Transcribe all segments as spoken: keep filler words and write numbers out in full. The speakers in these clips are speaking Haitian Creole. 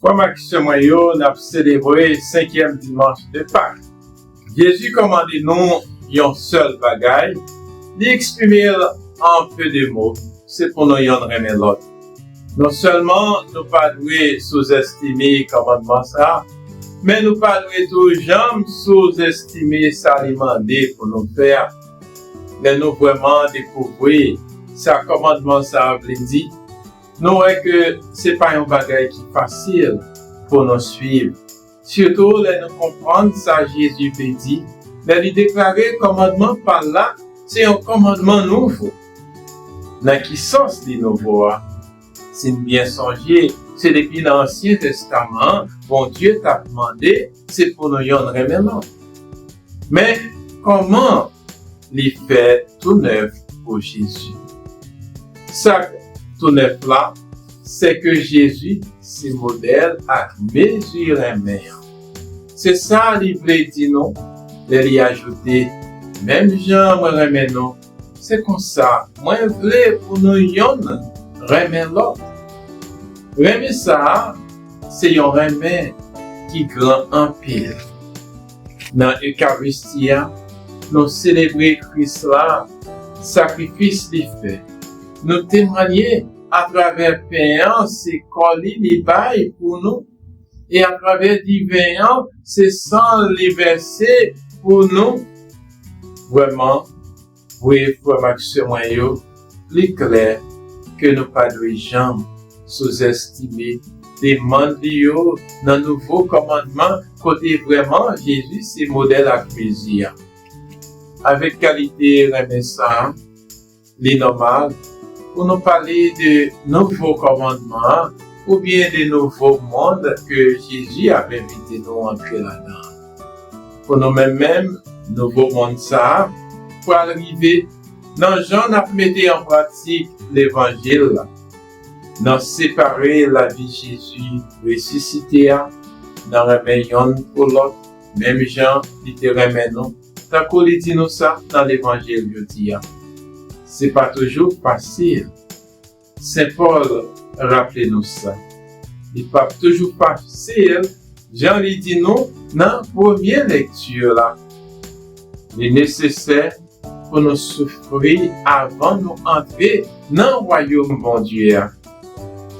Frè m ak sè mwen yo, n ap selebre senkyèm dimanch de Pak. Jezi kòmande nou yon sèl bagay, li eksprime l an pe de mo, se pou nou yonn renmen lòt. Non sèlman nou pa dwe souzestime kòmandman sa a, men nou pa dwe tou janm souzestime sa li mande pou nou fè a. Lè nou vrèman dekouvri sa kòmandman sa a vle di, nou wè ke se pa yon bagay ki fasil pou nou swiv. Sitou lè nou konprann sa Jezi vle di lè li deklare kòmandman pa l la se yon kòmandman nouvo. Nan ki sans li nouvo a? Si n byen sonje, se depi nan Ansyen Testaman an Bondye t ap mande se pou nou yonn renmen lòt. Men, kòman li fè tou nèf pou Jezi? Sa k tou nèf la, se ke Jezi se modèl ak mezi renmen an. Se sa li vle di nou lè li ajoute, menm jan mwen renmen nou, se konsa mwen vle pou nou yonn renmen lòt. Renmen sa a, se yon renmen ki gran anpil. Nan Ekaristi a, nou selebre Kris la, sakrifis li fè. Nou temwanye atravè pen an, se kò li li bay pou nou, e atravè diven an, se san li vèse pou nou. Vrèman, wi, frè m ak sè mwen yo, li klè ke nou pa dwe janm souzestime demann li yo nan nouvo kòmandman, kote vrèman Jezi se modèl ak mezi a. Avèk kalite renmen sa a, li nòmal pou nou pale de nouvo kòmandman an oubyen de nouvo mond ke Jezi ap envite nou antre ladan an. Pou nou menm menm, nouvo mond sa a pral rive nan jan n ap mete an pratik levanjil la, nan separe lavi Jezi resisite a, nan renmen yonn pou lòt, menm jan li te renmen nou, tankou li di nou sa nan levanjil jodi a. Se pa toujou fasil. Sen Pòl raple nou sa. Li p ap toujou fasil, jan li di nou nan premye lekti la. Li nesesè pou nou soufri avan nou antre nan wayòm Bondye a.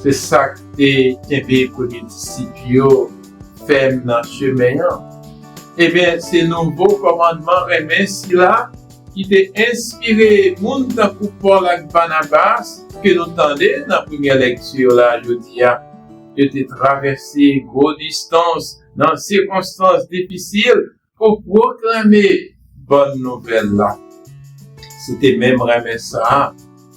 Se sa k te kenbe premye disip yo fèm nan chemen an. Ebyen, se nouvo kòmandman renmen sila ki te enspire moun tankou Pòl ak Banabas ke nou tande nan premyè lekti la jodi a. Yo te travèse gwo distans nan sikonstans difisil pou pwoklame bòn nouvèl la. Se te menm renmen sa a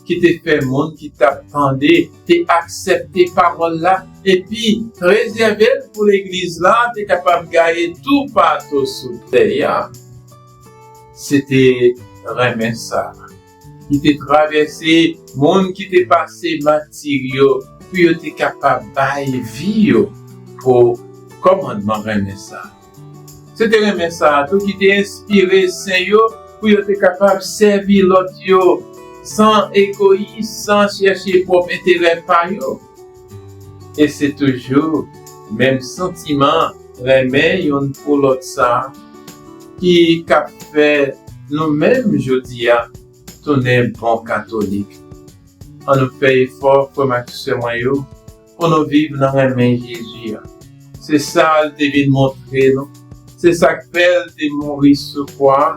ki te fè moun ki t ap tande te aksepte pawòl la epi rezève l pou legliz la te kapab gaye toupatou sou tè a. Se te renmen sa a ki te travèse moun ki te pase mati yo pou yo te kapab bay vi yo pou kòmandman renmen sa a. Se te renmen sa a tou ki te enspire sen yo pou yo te kapab sèvi lòt yo san egoyis, san chèche pwòp enterè pa yo. E se toujou menm santiman renmen yonn pou lòt sa a ki k ap fè nou menm jodi a tounen bon katolik. Ann nou fè efò, frè m ak sè mwen yo, pou nou viv nan renmen Jezi a. Se sa l te vin montre nou. Se sa k fè l te mouri sou kwa a,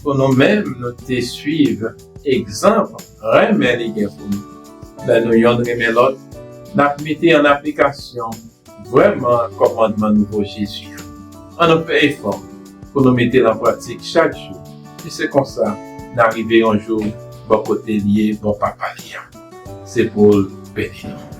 pou nou menm nou te swiv egzanp renmen li gen pou nou. Lè nou yonn renmen lòt, n ap mete an aplikasyon vrèman kòmandman nouvo Jezi a. Ann nou fè efò pou nou mete l an pratik chak jou. E se konsa, n a rive yon jou bò kote l ye, bò Papa li a. Se pou l beni nou.